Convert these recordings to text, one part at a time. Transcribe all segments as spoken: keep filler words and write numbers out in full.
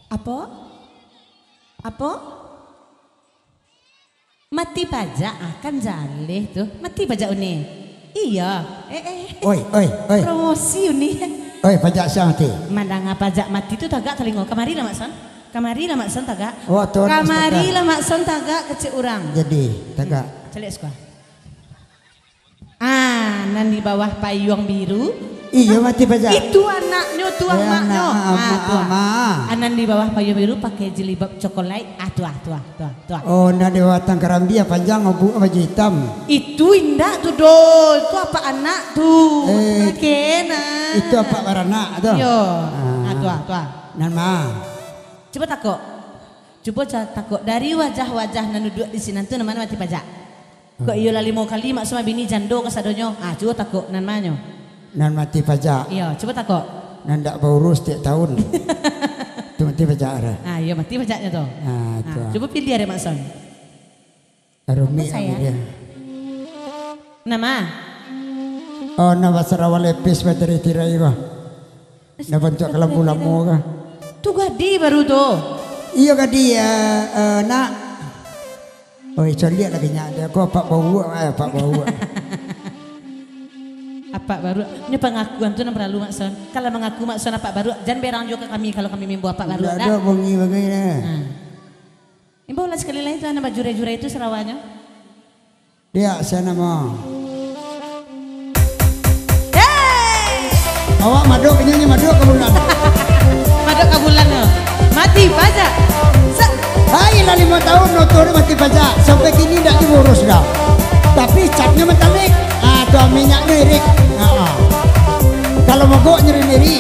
Apo? Apo? Mati pajak, ah, kan jaleh tu. Mati pajak uni. Iyo. Eh, eh. Oi, oi, oi. Promosi uni. Oi, pajak sia mati? Mandanga pajak mati tu tagak talingo. Kamarilah, Mak Son. Kamarilah, Mak Son, tagak. Oh, tu anak Kamarilah, Mak Son, tagak kecek urang. Jadi, tagak. Caliak siko. Ah, nan di bawah payuang biru. Iyo, mati pajak. Itu anaknyo, tu. Eh, amaknyo. Anak, ah, amak, tu. Amak. Ah, nan di bawah payuang biru pakai jilbab cokolait. Ah, tu, ah, tu, ah, tu, ah, tu, ah. Oh, nan di bawah batang karambia panjang, abu-, baju itam. Itu indak tu, doh. Itu apak anak tu. Eh, pakai, nah. Itu apak baranak tu? Iyo. Ah. Ah, tu, ah, tu, ah. Nan ma? Cubo takok. Cubo ca-, takok. Dari wajah-wajah nan duduak di sinan tu, nan mano mati pajak? Kok iyo lah limo kali, Mak Son, bini jando kasadonyo. Ah, cubo takok, nan manyo? Nan mati pajak. Iyo, cubo takok. Nan dak baurus tiap tahun. Tu mati pajak dah. Ah, iyo, mati pajaknyo tu. Ah, tu. Ah, cubo piliah deh, Mak Son. Rumik. Apa, sayang? Lagi dia. Nama? Oh, nama Sarawak lepis, bateri tirai, bah. Nah, bantuak kalambu lamo kah? Tu gadih baru tu. Iyo, gadih, eh, eh, nak. Oi, coliak lagi nyak dia. Ko apak baruak, eh, apak baruak. Apak baruak. Ini pangakuan tu nan paralu, Mak Son. Kalau mangaku Mak Son apak baruak, jan berang juo ka kami kalau kami mimbo apak baruak, dak? Ado bunyi bagai nah. Ha. Imbo lah sakali lai tu, anak bajurai-jurai tu sarawanyo. Diak, sia namo. Hei! Awak madok, nyanyi madok ka bulan. Madok ka bulan tu. Mati pajak. Sa- Hai, lah limo tahun motor mati pajak. Sampai kini ndak diurus dah. Tapi catnyo metalik. Ah, tu minyaknyo irik. Ah, ah. Kalau mogok nyeri-nyeri.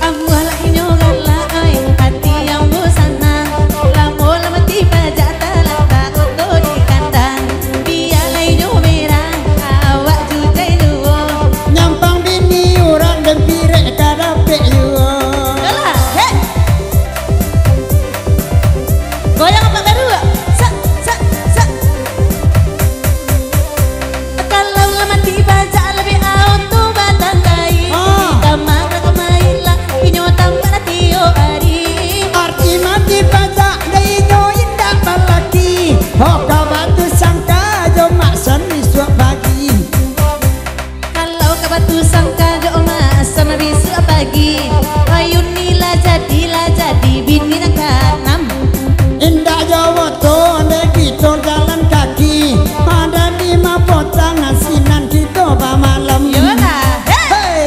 Ambo lah inyo galak, oi, ati ambo sanang. Lamo lah mati pajak talatak oto di kandang. Bialah inyo merang, awak jutai juo. Nyampang bini urang den pirek ka dapek juo. Yolah, hei! Goyang apak baruak. Sak, sak, sak. Kalau lah mati pajak labiah auto batangkai. Ah. Di kama ka kamari lah, inyo tampak lah tiok ari. Arti mati pajak, dek inyo indak balaki. Ho ka batu sangka jo Mak Son isuak pagi. Kalau ka batu sangka jo Mak Son bisuak pagi, ayun ni lah jadi, lah jadi bini nan kaanam. Indak jo moto, dek kito jalan kaki. Ado di mapotang sinan kito bamalam. Yolah, hei! Hei!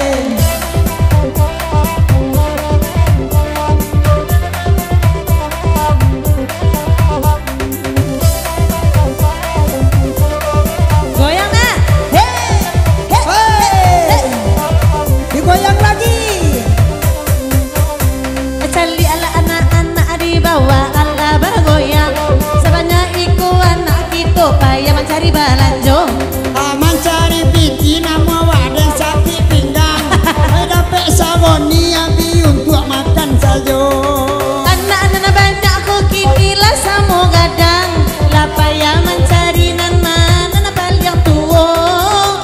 Goyang, nak. Hei, hei, hei, hei. Digoyang lagi. Caliaklah anak-anak di bawah, alah bagoyang. Sabanyak iko anak kito payah mancari balanjo. Ah, mancari piti namo wadah sakik pinggang. Ai dapek saboni abih untuak makan sajo. Anak nan banyak ko kini lah samo gadang, lah payah mancari nan ma-, nan paliang tuo.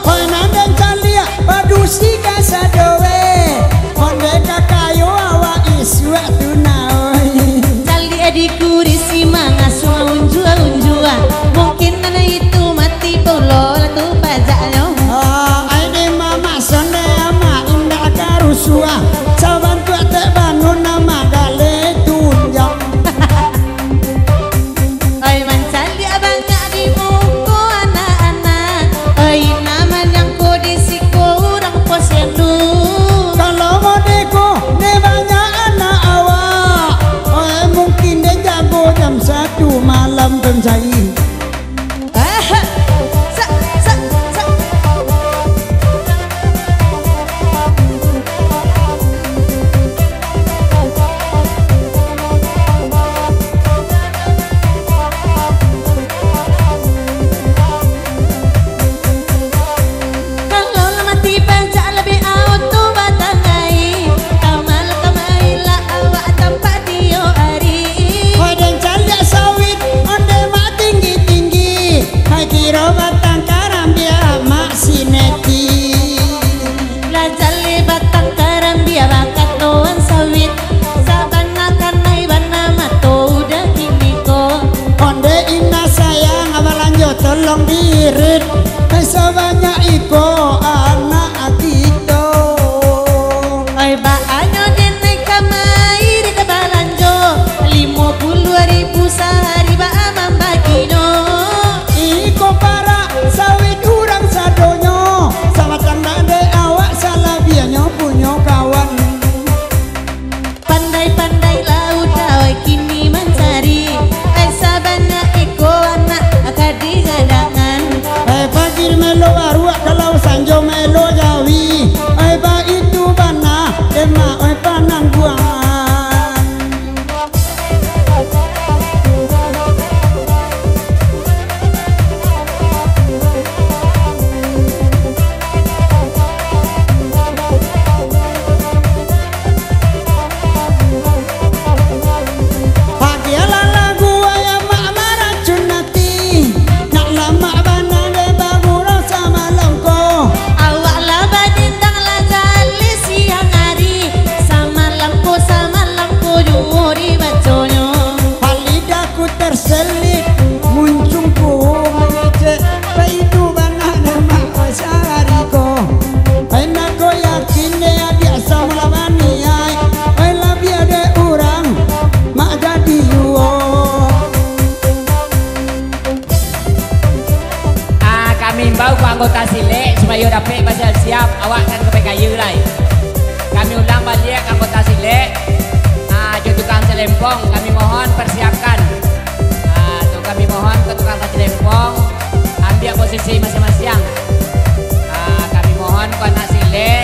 Oi, nan den caliak, padusi ka sadoe. Onde ka kayo awak isuak tu na, oi. Caliak di kurisi mangasuang unjua-unjua. Mungkin nan itu mati pulo lah tu pajaknyo. Ah, ai di mamak sonde amak indak karusuah. Sabantuak tek banun amak galeh tunjang. Oi, mancaliak banyak di muko anak-anak. Oi, nan manyangko di siko urang posyandu. Kalau modeko, dek banyak anak awak. Oi, mungkin den jago jam satu malam tu cai. Aha. Sa, sa, sa. Kalau lah mati pajak labiah auto batangai, kama Rit, ai sabanyak iko anak kito. Ai baa nyo den ai kamari ka balanjo, limo puluah ribu sahari baa mambaginyo. Iko parak sawit urang sadonyo, sabatang ndak dek awak, salabiahnyo punyo kawan. Pandai-pandai lah Uda kini mancari, ai sabanyak iko anak ka digadangan. Ai pagi melo baruak, kalau sanjo melo jawi, ai baitu bana, dema oi panangguangan. Agiahlah lagu, wayah mak maracun ati, nak lamak bana dek bagurau samalam ko. Awak lah badendang lah jaleh siang ari, samalam ko, samalam ko juo dibaconyo. Lidah ku terselit, muncuang ku mangecek, baitu bana dek mak oi sahari ko. Ai nako yakin dek adiak samo lah baniaik, oi labiah dek urang mak jadi juo. Ah, kami imbau ka anggota silek supayo dapek basiap-siap, awak kan ka pai kaya lai. Kami ulang baliak anggota silek, ah, jo tukang salempong, kami mohon persiapkan. Ah, tu kami mohon ka tukang salempong, ambiak posisi masiang-masiang. Ah, kami mohon ka anak silek,